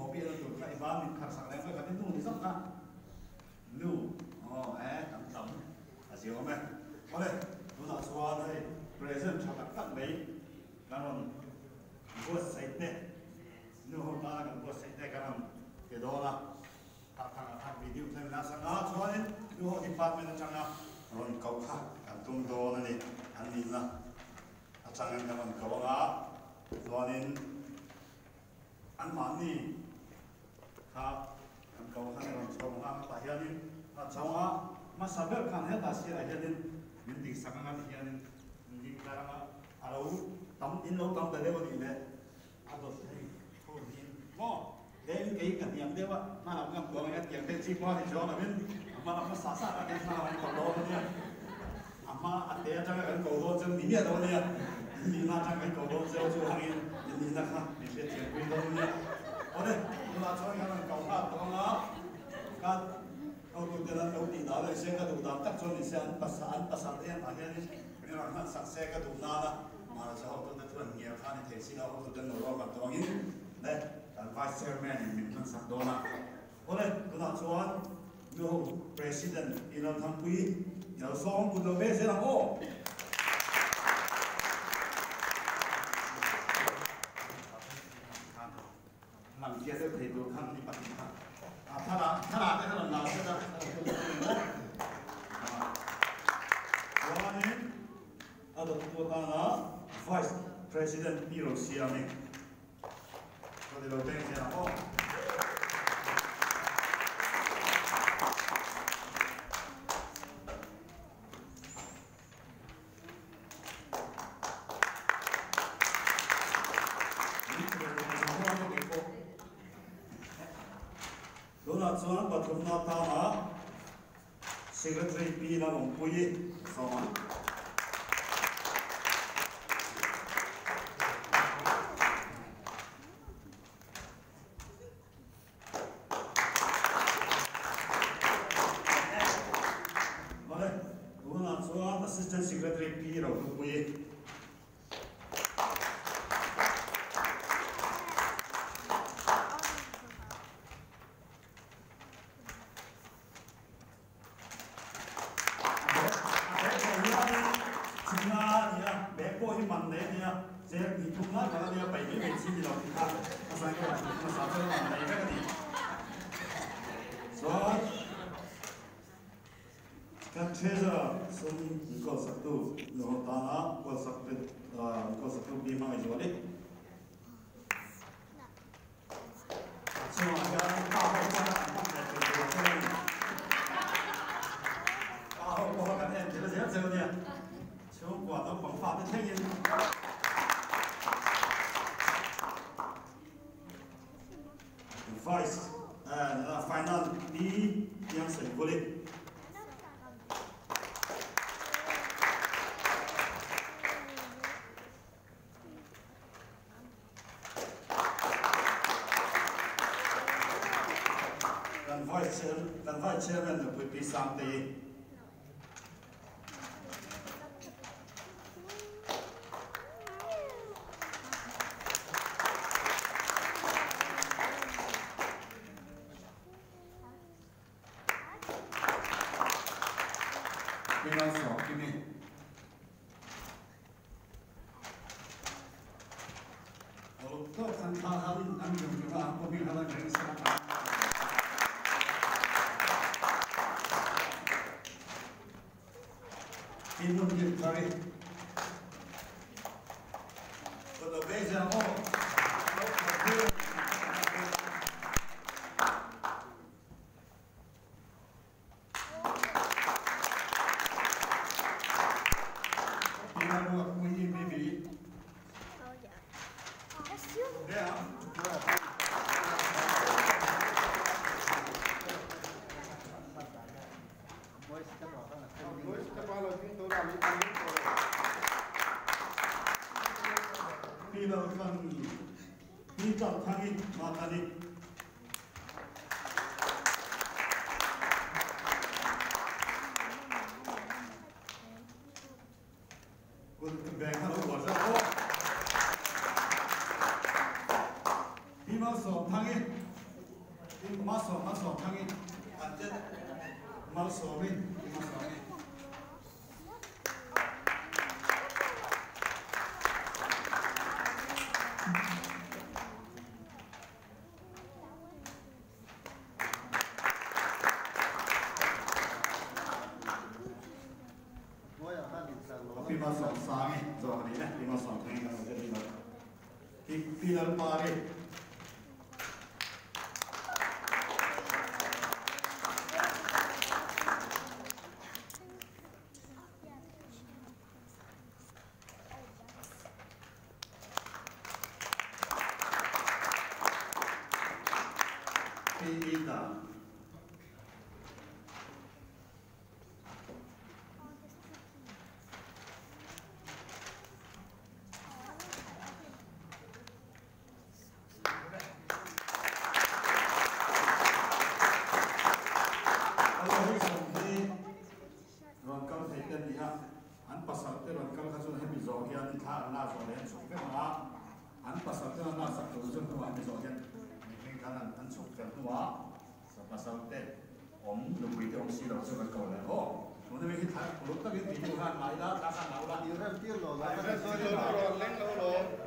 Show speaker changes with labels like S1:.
S1: copy na tur kha i ban min khar sak leh ang kha nu ni zawk kha nu aw e kan tam a zia awm e. Awle tunah chuan hei present tha tak tak mai kan rawn buatsaih te nu ho tana kan buatsaih te kan rawn pe dawn a. Thahthang a thak video thleng la sak a, chuanin nu ho department atanga rawn koh kha kan tum dawn a ni. An nihna atangin kan rawn koh ang a, chuanin anmahni kha kan koh khan rawn chho ang a, tah hianin a chho ang a, hmasa ber khan hetah sirah hianin min dingsak ang a tihianin min ding tlar ang a, a lo tam in lo tam ta deuh a nih le. A dawt thei tho niin maw? Tlem kei ka hniam deuh a, hmanah ka hmuh ang e, tiang te chi pawh a ni chuang lovin a hma lam hmasa sa tak hian hma lam an ko dawn a nia. A hma a te atanga kan ko dawn chu ni miah lo a nia, in nihna atang kan ko dawn cheu chu hangin in nihna kha min hriatthiam pui dawn a nia. Awle, tunah chuan kan rawn ko nghal tawh ang a, ka hotute an lo tih dan leh se ka duh dan tak chuan ni se an pasal an pasal te hian tah hianin min rawn hman sak se ka duh nana. Mahse hotute chuan ngial kha ni thei si lo, hotuten lo ruahman tawngin le kan Vice Chairman in min hmansak dawn a. Awle, tunah chuan nu ho President i lo thangpui i lo sawm kut lo ve zel ang aw. Lang chiah deuh thei tur khan ni pahnih kha a thara thara te kha rawn la set a chuanin a dawttu atana Vice President Pi Rosiami chuan i lo beng zel ang aw. Tunah chuan pathumna tana Secretary Pi Lalawmpuii sawm ang. Awle, tunah chuan Assistant Secretary Pi Rohlupuii. A bag pawh hianin chhunga a ni a, bag pawh hi man nei a ni a, cher tih thum lai tak a nia, paih mai mai chi ni lo tih kha a sawi ka rawn hmasa chuan man nei vek a ni. Chuan kan treasurer sum inkawlsaktu nuho tana kawlsak inkawlsaktu Pi Hmangaihzuali. A chungah hian pa ho pawh an hman leh thei tur che a ni. Pa ho pawh kan en tel zel cheu nia. Chhungkua naupang fate thlengin. Vice Final Pi Piangsen Kulit. Kan Vice kan Vice Chairman nupui Pi Sangtei.
S2: Pi Malsawmkimi.
S1: Pi Malsawm Malsawmthangi an tet Malsawmi Pi Malsawmi. Pi Malsawmsangi zawh a ni e, Pi Malsawmthangi kan lo tet ni lo. Pi Pi Lalpari. Pi Ida. Alo hei sawm hi rawn kal thei te an ni a, an pasal te rawn kal kha chuan hemi zawh hian thla an la zawh leh an chhuk vek ang a, an pasal te an laksak tur chu hnuah hemi zawh hian mihring khan an chhuk fel hnuah pasal te awm nupui te awm si lo chu kan ko leh aw. Tuna mi hi thla uluk takin tih tur khan mah ila thla khan mah ula.
S2: Inrem tir lo la ka ti sawi lo.